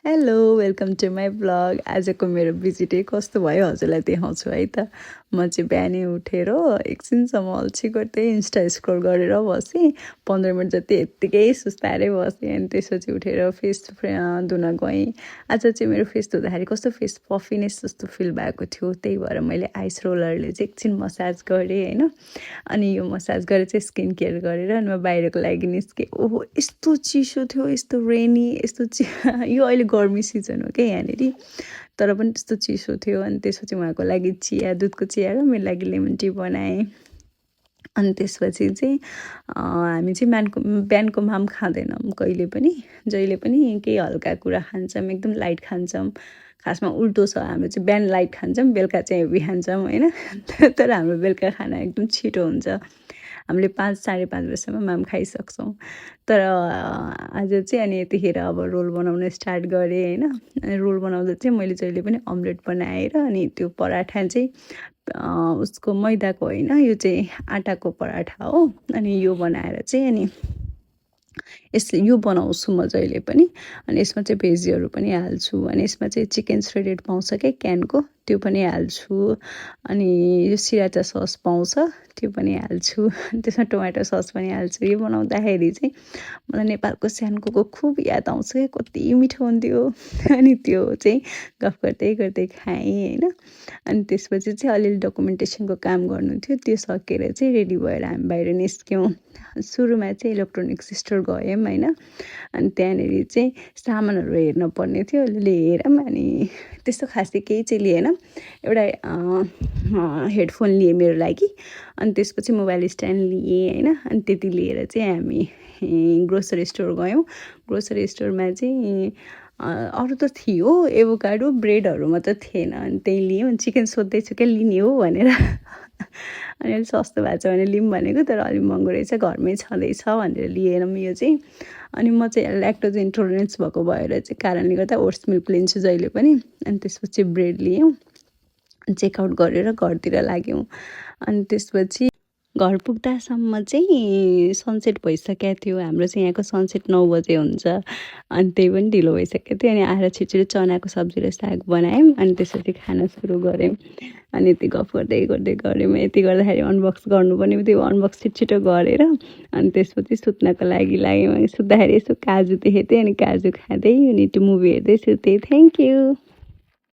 Hello welcome to my vlog. आजको मेरो busy day कस्तो भयो हजुरलाई देखाउँछु है त। म चाहिँ बिहानै उठेर एकछिनसम्म अल्छी गर्दै इन्स्टा स्क्रोल गरेर बसेँ। 15 मिनट जति यत्तिकै सुस्ताएरै बसेँ। अनि त्यसपछि उठेर फेस धुन गएँ। आज चाहिँ मेरो फेस धुँदाखेरि कस्तो फेस पफिनेस जस्तो फिल भएको थियो, त्यही भएर मैले आइस रोलरले चाहिँ एकछिन मसाज गरेँ होइन। अनि यो मसाज गरेर चाहिँ स्किन केयर गरेर अनि म बाहिरको लागि निस्केँ। ओहो यस्तो चिसो थियो, यस्तो रेनी, यस्तो यो अहिले गर्मी सिजन हो क्या यहाँनिर, तर पनि त्यस्तो चिसो थियो। अनि त्यसपछि उहाँको लागि चिया, दुधको चिया र मेरो लागि लेमन टी बनाएँ। अनि त्यसपछि चाहिँ हामी चाहिँ बिहानको माम खाँदैनौँ कहिले पनि, जहिले पनि केही हल्का कुरा खान्छौँ, एकदम लाइट खान्छौँ। खासमा उल्टो छ, हाम्रो चाहिँ बिहान लाइट खान्छौँ, बेलुका चाहिँ हेभी खान्छौँ होइन। तर हाम्रो बेलुका खाना एकदम छिटो हुन्छ, हामीले 5 साढे 5 बजीसम्म माम खाइसक्छौँ। तर आज चाहिँ अनि यतिखेर अब रोल बनाउन स्टार्ट गरेँ होइन। अनि रोल बनाउँदा चाहिँ मैले जहिले पनि अम्लेट बनाएर अनि त्यो पराठा चाहिँ उसको मैदाको होइन, यो चाहिँ आँटाको पराठा हो। अनि यो बनाएर चाहिँ अनि यो बनाउँछु म जहिले पनि। अनि यसमा चाहिँ भेजीहरू पनि हाल्छु। अनि यसमा चाहिँ चिकन श्रेडेड पाउँछ क्या क्यानको, त्यो पनि हाल्छु। अनि यो सिराचा सस पाउँछ, त्यो पनि हाल्छु। त्यसमा टोमेटो सस पनि हाल्छु। यो बनाउँदाखेरि चाहिँ मलाई नेपालको सानोको खुब याद आउँछ क्या, कति मिठो हुन्थ्यो। अनि त्यो चाहिँ गफ गर्दै गर्दै खाएँ होइन। अनि त्यसपछि चाहिँ अलिअलि डकुमेन्टेसनको काम गर्नु थियो, त्यो सकेर चाहिँ रेडी भएर हामी बाहिर निस्क्यौँ। सुरुमा चाहिँ इलेक्ट्रोनिक्स स्टोर गयौँ होइन। अनि त्यहाँनिर चाहिँ सामानहरू हेर्न पर्ने थियो, हेरौँ। अनि त्यस्तो खासै केही चाहिँ लिएन, एउटा हेडफोन लिएँ मेरो लागि। अनि त्यसपछि मोबाइल स्ट्यान्ड लिएँ होइन। अनि त्यति लिएर चाहिँ हामी ग्रोसरी स्टोर गयौँ। ग्रोसरी स्टोरमा चाहिँ अरू त थियो, एभोकाडो ब्रेडहरू मात्र थिएन। अनि त्यही लियौँ। चिकन सोध्दैछु क्या लिने हो भनेर। अनि अलिक सस्तो भएको छ भने लिऊँ भनेको, तर अलिक महँगो रहेछ, घरमै छँदैछ भनेर लिएनौँ यो चाहिँ। अनि म चाहिँ ल्याक्टोज इन्टोलरेन्स भएको भएर चाहिँ कारणले गर्दा ओट्स मिल्क लिन्छु जहिले पनि। अनि त्यसपछि ब्रेड लियौँ, चेकआउट गरेर घरतिर लाग्यौँ। अनि त्यसपछि घर पुग्दासम्म चाहिँ सनसेट भइसकेको थियो। हाम्रो चाहिँ यहाँको सनसेट 9 बजे हुन्छ। अनि त्यही पनि ढिलो भइसकेको थियो। अनि आएर छिटो चनाको सब्जी र साग बनायौँ। अनि त्यसपछि खाना सुरु गऱ्यौँ। अनि यति गफ गर्दै गर्दै गऱ्यौँ। यति गर्दाखेरि अनबक्स गर्नुपर्ने थियो, अनबक्स छिटो गरेर अनि त्यसपछि सुत्नको लागि लाग्यौँ। अनि सुत्दाखेरि यसो काजु देखेको थिएँ, अनि काजु खाँदै अनि त्यो मुभी हेर्दै सुतेँ। Thank you.